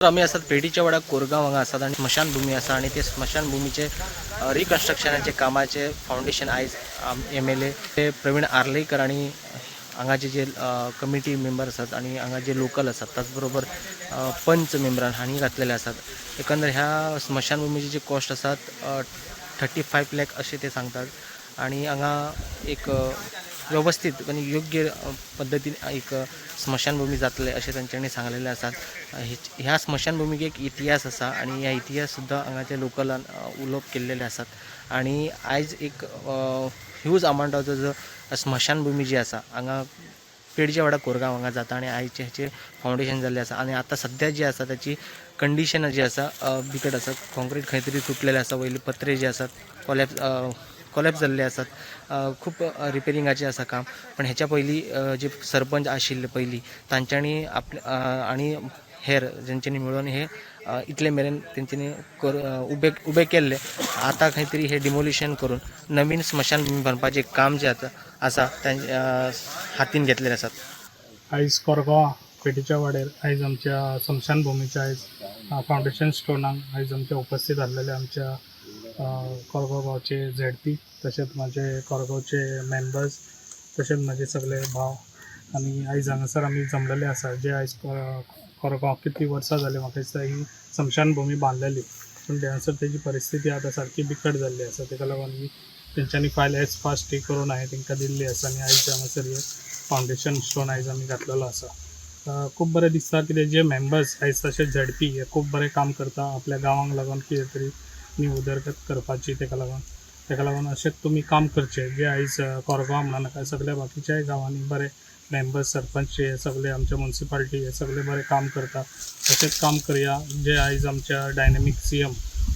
आमी आसात पेठीच्या वाड्यार कोरगांव हांगा आसात आनी स्मशानभुमी आसा आनी ते स्मशानभुमीचे रिकन्स्ट्रक्शनाचे कामाचे फावंडेशन आयज एमएलए प्रवीण आर्लेकर आनी हांगाचे जे कमिटी मेंबर आसात आनी हांगा जे लोकल आसात त्याच बरोबर पंच मेंबरान हांणी घातलेले आसात. एकंदर ह्या स्मशानभुमीचे जे कॉस्ट आसात 35 लॅक अशें ते सांगतात आनी हांगा एक वेवस्थीत आनी योग्य पद्दतीन एक स्मशानभुमी जातले अशें तांच्यांनी सांगलेलें आसात. ह्या स्मशानभुमीक एक इतिहास आसा आनी ह्या इतिहास सुद्दां हांगाच्या लोकलान उलोवप केल्लेले आसात आनी आयज एक ह्यूज अमावंटाचो जो स्मशानभुमी जी आसा हांगा पेडच्या वाड्यार कोरगांव हांगा जाता आनी आयचे हेचे फावंडेशन जाल्लें आसा आनी आतां सद्या जी आसा ताची कंडिशन जी आसा बिकट आसा. कॉन्क्रीट खंय तरी तुटलेलें आसा, वयले पत्रे जे आसात कॉलॅप्स जाल्ले आसात. खूब रिपेरिंगाचें आसा काम, पण हेच्या पयलीं जे सरपंच आशिल्ले पयलीं तांच्यांनी आपले आनी हेर जेंच्यांनी मेळून हे इतले मेरेन तेंच्यांनी कर उबे उबे केल्ले. आतां खंय तरी हे डिमोलिशन करून नवीन स्मशानभुमी बांदपाचें काम जें आतां आसा तांच्या हातीन घेतलेलें आसात. आयज कोरगांव पेटीच्या वाड्यार आयज आमच्या स्मशानभुमीच्या आयज फावंडेशन स्टोनाक आयज आमच्या उपस्थित आसलेले आमच्या कोरगांव गांवचे झेडपी, तशेंच म्हाजे कोरगांवचे मेंबर्स, तशेंच म्हाजे सगळे भाव आनी आयज हांगासर आमी जमलेले आसा. जे आयज कोरगांव कितलीं वर्सां जालीं म्हाका दिसता ही स्मशानभुमी बांदलेली, पूण हांगासर तेजी परिस्थिती आतां सारकी बिकट जाल्ली आसा. तेका लागून ही तेंच्यांनी फायल एज फास्ट ही करून हांवें तांकां दिल्ली आसा आनी आयज हांगासर हे फावंडेशन स्टोन आयज आमी घातलेलो आसा. खूब बरें दिसता कितें जे मेंबर्स आयज तशेंच झेडपी हे खूब बरें काम करता आपल्या गांवांक लागून कितें तरी न्ही उदरगत करपाची. तेका लागून अशेंच तुमी काम करचें. जे आयज कोरगांव म्हणा नाका, सगल्या बाकीच्याय गांवांनी बरे मेंबर्स, सरपंच हे सगळे आमचे मुन्सिपाल्टी हे सगळे बरें काम करता. तशेंच काम करया. जे आयज आमच्या डायनॅमीक सीएम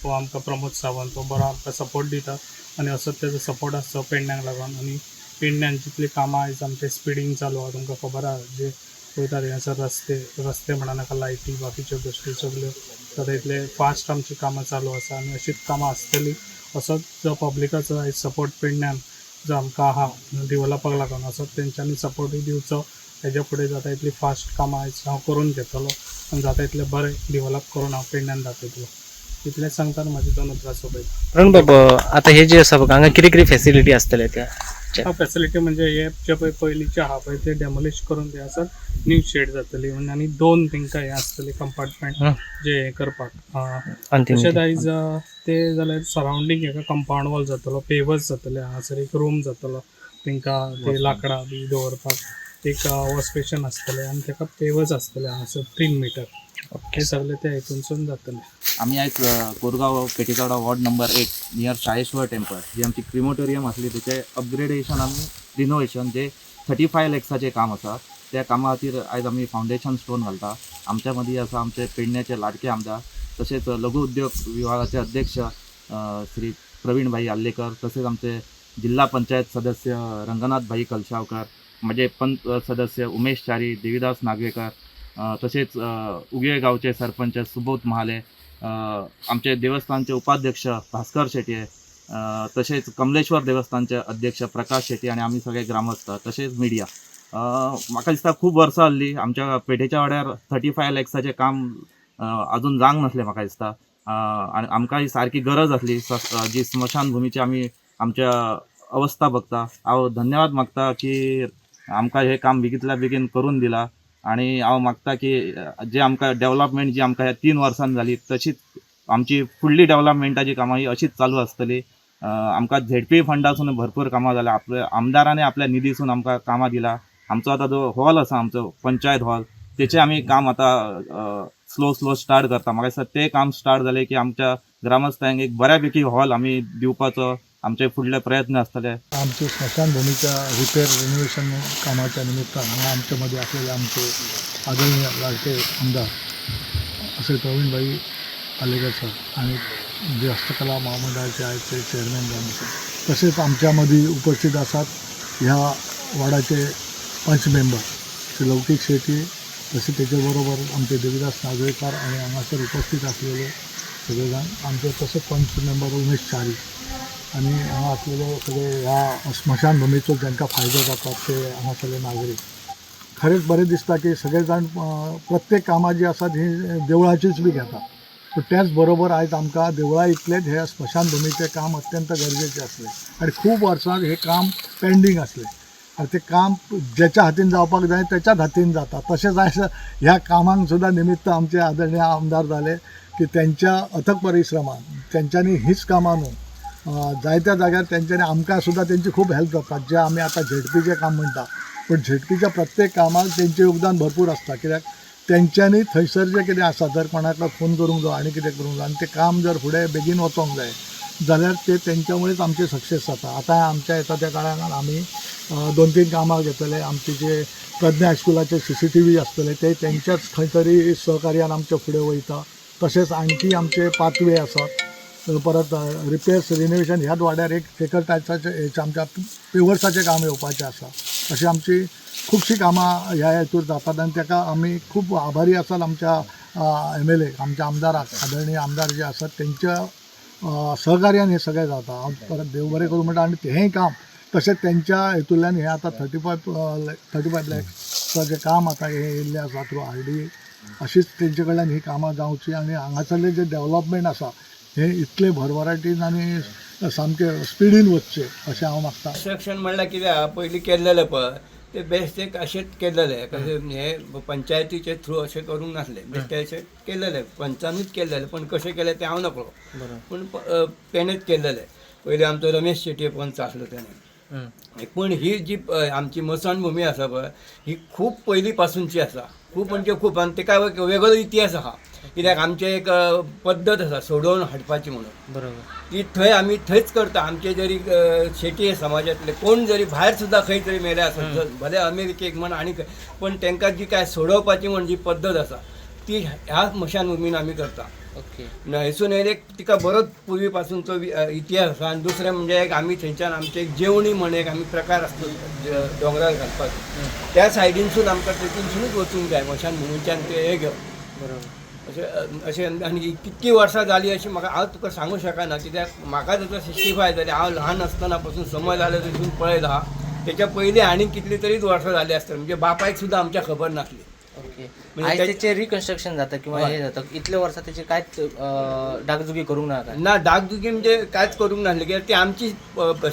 हो आमकां प्रमोद सावंत हो बरो आमकां सपोर्ट दिता आनी असोच तेजो सपोर्ट आसचो पेडण्याक लागून. आनी पेडण्यान जितली कामां आयज आमचे स्पिडीन चालू आहा, तुमकां खबर आहा, जे पळयतात हांगासर रस्ते रस्ते म्हणा नाका, लायटी, बाकीच्यो गोश्टी सगल्यो जाता इतले फास्ट आमची कामां चालू आसा आनी अशीच कामां आसतली. असोच जो पब्लिकाचो आयज सपोर्ट पेडण्यान जो आमकां आहा डिवलपाक लागून, असोच तेंच्यांनी सपोर्टूय दिवचो. हेज्या फुडें जाता इतली फास्ट कामां आयज हांव करून घेतलो आनी जाता इतलें बरें डिवलप करून हांव पेडण्यान दाखयतलो, इतलेंच सांगता आनी म्हाजी दोन उतरां सोंपयता. प्रणबाब, आतां हे जे आसा बघ, हांगा कितें कितें फेसिलिटी आसतले त्या? हा, फॅसिलिटी म्हणजे हे जे पळय पयलींचे आहा पळय ते डेमोलिश करून ते आसा न्यू शेड जातली म्हणजे आनी दोन तांकां हे आसतले कंपार्टमेंट जे हे करपाक अंतीम तशेंच आयज ते जाल्यार सरावंडींग हेका कंपावंड वॉल जातलो, पेवर्स जातले, हांगासर एक रूम जातलो, तांकां ते लांकडां बी दवरपाक एक वॉश बेशन आसतलें आनी ताका पेवर्स आसतले हांगासर 3 मिटर. हे सगळे ते हितूनसून जातले. आमी आयज Korgaon Petichawada ward number 8 near Sayeshwar temple जी आमची क्रिमोटोरियम आसली तेचे अपग्रेडेशन आनी रिनोवेशन जे 35 लॅक्साचें काम आसा, त्या कामा खातीर आयज आमी फावंडेशन स्टोन घालता. आमच्या मदीं आसा आमचे पेडण्याचे लाडके आमदार तशेंच लघु उद्योग विभागाचे अध्यक्ष श्री प्रवीण भाई आर्लेकर, तसेच आमचे जिल्हा पंचायत सदस्य रंगनाथ भाई कलशावकर, माझे पंच सदस्य उमेश च्यारी, देवीदास नागवेकर, तसेच उगवे गावचे सरपंच सुबोध महाले, आमचे देवस्थानचे उपाध्यक्ष भास्कर शेटये, तसेच कमलेश्वर देवस्थानचे अध्यक्ष प्रकाश शेट्ये आनी आमी सगळे ग्रामस्थ तशेंच मिडिया. म्हाका दिसता खूब वर्सां जाल्लीं आमच्या पेठेच्या वाड्यार 35 लॅक्साचें काम अजून जावंक नासलें म्हाका दिसता. आनी आमकां ही सारकी गरज आसली जी स्मशानभुमीची. आमी आमच्या अवस्था बघता हांव धन्यवाद मागता की आमकां हें काम बेगींतल्या बेगीन करून दिलां आनी हांव मागता की जे आमकां डेवलपमेंट जी आमकां ह्या 3 वर्सान जाली, तशीच आमची फुडली डेवलपमेंटाची कामां ही अशीच चालू आसतली. आमकां झेडपी फंडासून भरपूर कामां जाल्या, आपल्या आमदारांनी आपल्या निधीसून आमकां कामां दिला. आमचो आतां जो हॉल आसा, आमचो पंचायत हॉल, तेचें आमी काम आतां स्लो स्लो स्टार्ट करता. म्हाका दिसता तें काम स्टार्ट जालें की आमच्या ग्रामस्थांक एक बऱ्यापैकी हॉल आमी दिवपाचो आमचे फुडले प्रयत्न आसतले. आमचे स्मशानभूमीच्या रिपेअर रिनोव्हेशन कामाच्या निमित्तान हांगा आमच्या मध्ये असलेले आमचे आदरणीय लाडके आमदार असे प्रवीणभाई आर्लेकर सर आणि जे हस्तकला महामंडळाचे आहेत ते चेअरमॅन जावन आसात, तसेच आमच्यामध्ये उपस्थित आसात ह्या वार्डाचे पंच मेंबर श्री लौकिक शेट्ये, तसे त्याच्याबरोबर आमचे देवीदास नागवेकर आणि हांगासर उपस्थित असलेले सगळे जाण आमचे, तसेच पंच मेंबर उमेश च्यारी आणि हांगा असलेले सगळे ह्या स्मशानभूमीचो जांकां फायदो जाता ते हांगासरले नागरीक. खरेंच बरें दिसता की सगळे जाण प्रत्येक कामां जी आसात ही देवळाचीच बी घेता, पूण त्याच बरोबर आयज आमकां देवळा इतलेंच हे स्मशानभुमीचें काम अत्यंत गरजेचें आसलें आनी खूब वर्सां हें काम पेंडींग आसलें आनी तें काम ज्याच्या हातीन जावपाक जाय त्याच्याच हातीन जाता. तशेंच आयज ह्या कामांक सुद्दां निमित्त आमचे आदरणीय आमदार जाले की त्यांच्या अथक परिश्रमान तेंच्यांनी हीच कामां न्हू जायत्या जाग्यार तेंच्यांनी आमकां सुद्दां तेंची खूब हेल्प जाता. जे आमी आतां झेडपीचें काम म्हणटा, पूण झेडपीच्या प्रत्येक कामाक तेंचें योगदान भरपूर आसता, कित्याक तेंच्यांनी थंयसर जें कितें आसा जर कोणाक फोन करूंक जावो आनी कितें करूंक जावो आनी तें काम जर फुडें बेगीन वचोंक जाय जाल्यार ते तेंच्यामुळेच आमचें सक्सेस जाता. आतां आमच्या येता त्या काळान आमी 2-3 कामां घेतले. आमचे जे प्रज्ञा हायस्कुलाचे CCTV आसतले ते तेंच्याच खंय तरी सहकार्यान आमचे फुडें वयता. तशेंच आणखी आमचे पाथवे आसात, परत रिपेर्स रिनोवेशन ह्याच वाड्यार एक शेखर टायल्साचें आमच्या पेवर्साचें काम येवपाचें आसा. अशी आमची खुबशीं कामां ह्या हेतूर जातात आनी ताका आमी खूब आभारी आसात आमच्या MLA आमच्या आमदाराक, आदरणीय आमदार जे आसात तेंच्या सहकार्यान हें सगळें जाता. हांव परत देव बरें करूं म्हणटा आनी हेंय काम तशेंच तेंच्या हेतूंतल्यान हें आतां 35 लॅक्साचें काम आतां हें येयल्लें आसा थ्रू RDA. अशीच तेंचे कडल्यान ही कामां जावची आनी हांगासरलें जें डेवलपमेंट आसा हें इतलें भरभराटीन आनी सामकें स्पिडीन वचचें अशें हांव मागता. कन्स्ट्रक्शन म्हणल्यार कितें आहा, पयलीं केल्लेलें पळय ते बेस्ट एक अशेंच केल्लेलें, कशें हें पंचायतीचे थ्रू अशें करूंक नासलें, बेश्टें अशें केल्लेलें, पंचानूच केल्लेलें, पण कशें केलें तें हांव नकळो, पूण तेणेच केल्लेलें. पयलीं आमचो रमेश शेटये पंच आसलो तेणें. पूण ही जी आमची मसणभुमी आसा पळय ही खूब पयलीं पासूनची आसा, खूब म्हणजे खूब, आनी तेका वेगळो इतिहास आहा, कित्याक आमचें एक पद्दत आसा सोडोवन हाडपाची म्हणून, बरोबर, ती थंय आमी थंयच करता. आमचे जरी शेटये समाजांतले कोण जरी भायर सुद्दां खंय तरी मेले आसत, भले अमेरिकेक म्हण आनी खंय, पण तांकां जी काय सोडोवपाची म्हण जी पद्दत आसा ती ह्या मशानभुमीन आमी करता. ओके, हयसून एक तिका बरोच पुर्वी पासूनचो इतिहास आसा. आनी दुसरें म्हणजे एक आमी थंयच्यान आमचे एक जेवणी म्हण एक आमी प्रकार आसतो दोंगरार घालपाचो, त्या सायडीनसून आमकां तेतूनसुनूच वचूंक जाय मशानभुमीच्यान ते हे घेवन. बरोबर. अशें अशें आनी कितकी वर्सां जालीं अशें म्हाका हांव तुका सांगूंक शकना, कित्याक म्हाका जाता 65 जाली, हांव ल्हान आसतना पासून समज जालें थंयसून पळयत आहा, तेच्या पयलीं आनी कितली तरीच वर्सां जालीं आसतलीं, म्हणजे बापायक सुद्दां आमच्या खबर नासली. ओके, म्हणजे आयज तेचे रिकन्स्ट्रक्शन जाता किंवा हे जाता, इतले वर्सां तेचे कांयच डागडुगी करूंक ना काय? ना, डागडुगी म्हणजे कांयच करूंक नासलें, कित्याक ती आमची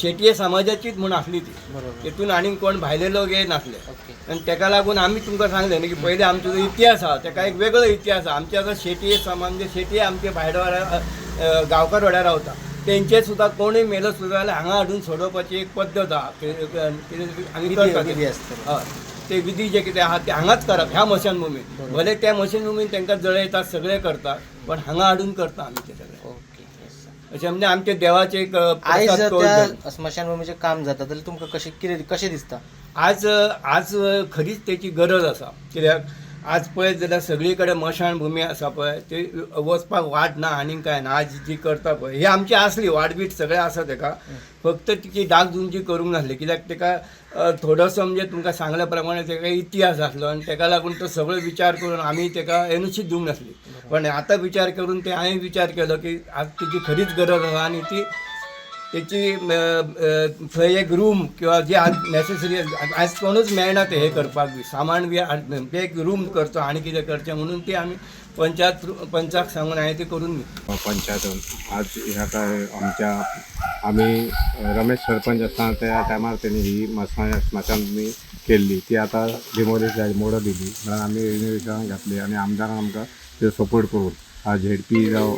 शेटये समाजाचीच म्हूण आसली ती, बरोबर, तेतून आनीक कोण भायले लोक हे नासले. ओके, आनी तेका लागून आमी तुमकां सांगलें न्ही की पयलीं आमचो जो इतिहास आहा तेका एक वेगळो इतिहास आहा. आमचे आतां शेटये समाज म्हणजे शेटये आमचे भायले वाड्यार गांवकार वाड्यार रावता, तेंचे सुद्दां कोणूय मेलो सुद्दां जाल्यार हांगा हाडून सोडोवपाची एक पद्दत आहा, कितें आमी करता विधी आसतली. हय, ते विधी जे कितें आहा ते हांगाच करप ह्या मशानभुमीत, भले त्या मशानभुमीत तांकां जळयतात सगळें करता, पण हांगा हाडून करता आमी ते सगळें. ओके, अशें म्हणजे आमच्या देवाचें एक आयज प्रसाद करून त्या स्मशानभुमीचें काम जाता जाल्यार तुमकां कशें कितें कशें दिसता? आज आज खरीच तेची गरज आसा, कित्याक आज पळयत जाल्यार सगळी कडेन मशानभुमी आसा पळय, ती वचपाक वाट ना आनीक कांय ना. आज जी करता पळय ही आमची आसली वाटबीट सगळें आसा तेका, फक्त तिची डागडुजी करूंक नासली, कित्याक तेका थोडोसो म्हणजे तुमकां सांगल्या प्रमाणे तेका इतिहास आसलो आनी तेका लागून तो सगळो विचार करून आमी तेका एनुशीच दिवंक नासली. पण आतां विचार करून ते हांवें विचार केलो की आज तिची खरीच गरज आसा आनी ती तेची थंय एक रूम किंवा जे आज नॅसेसरी आज कोणूच मेळना ते हे करपाक बी सामान बी ते एक रूम करचो आनी कितें करचें म्हणून ती आमी पंचाक सांगून हांवें ती करून दिली. पंचायतून आज ह्या काय आमच्या आमी रमेश सरपंच आसतना त्या टायमार तेणी ही स्मशानभूमी केल्ली, ती आतां डिमोलिश जाली, मोडत दिली म्हणून आमी रिनोवेशनाक घातली आनी आमदारान आमकां त्यो सपोर्ट करून आज झेडपी जावं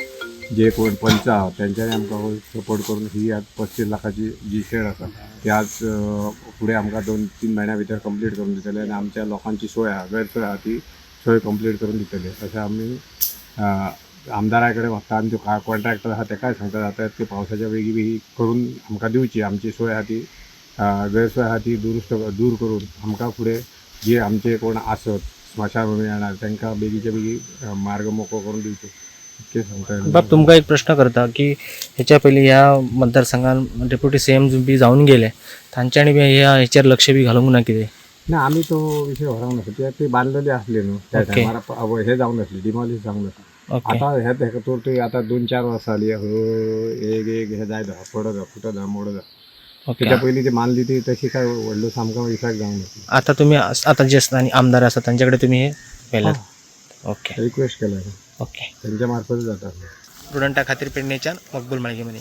जे कोण पंच आहा तेंच्यांनी आमकां सपोर्ट करून ही आज 25 लाखाची जी शेड आसा ती आज फुडें आमकां 2-3 म्हयन्या भितर कंप्लीट करून दितले आनी आमच्या लोकांची सोय आहा, गैरसोय आहा ती सोय कंप्लीट करून दितले अशें आमी आमदारा कडेन मागता आनी जो कॉन्ट्रॅक्टर आहा तेकाय सांगता आतां ती पावसाच्या वेगळी बी ही करून आमकां दिवची, आमची सोय आहा ती गैरसोय आहा ती दूर करून आमकां फुडें जे आमचे कोण आसत स्मशानभूमी येणार तांकां बेगीच्या बेगी मार्ग मोकळो करून दिवचो इतकें सांगता. बाब, तुमकां एक प्रश्न करता की हेच्या पयलीं ह्या मतदारसंघान डेप्युटी सीएम बी जावन गेले, तांच्यांनी बी ह्या हेचेर लक्ष बी घालूंक ना कितें? ना, आमी तो विशय व्हरोंक नासलो, कित्याक ती बांदलेली आसली न्हू त्या टायमार, हे जावंक नासली, डिमॉलिश जावंक नासली. ओके, आतां हे तेका तर ती आतां 2-4 वर्सां जाली, हळू एक एक हे जायत आहा, पडत आहा, फुटत आहा, मोडत आहा. ओके. तेच्या पयलीं ती मानली ती तशी काय व्हडलो सामको इफेक्ट जावंक नासलो. आता तुम्ही आता जे स्थानिक आमदार आसा तांचे कडेन तुमी हे व्हेलात. ओके. रिक्वेस्ट केला ओके. तेंच्या मार्फत जाता. स्टुडंटा खातीर पेडणेच्यान मकबूल माळगेमनी.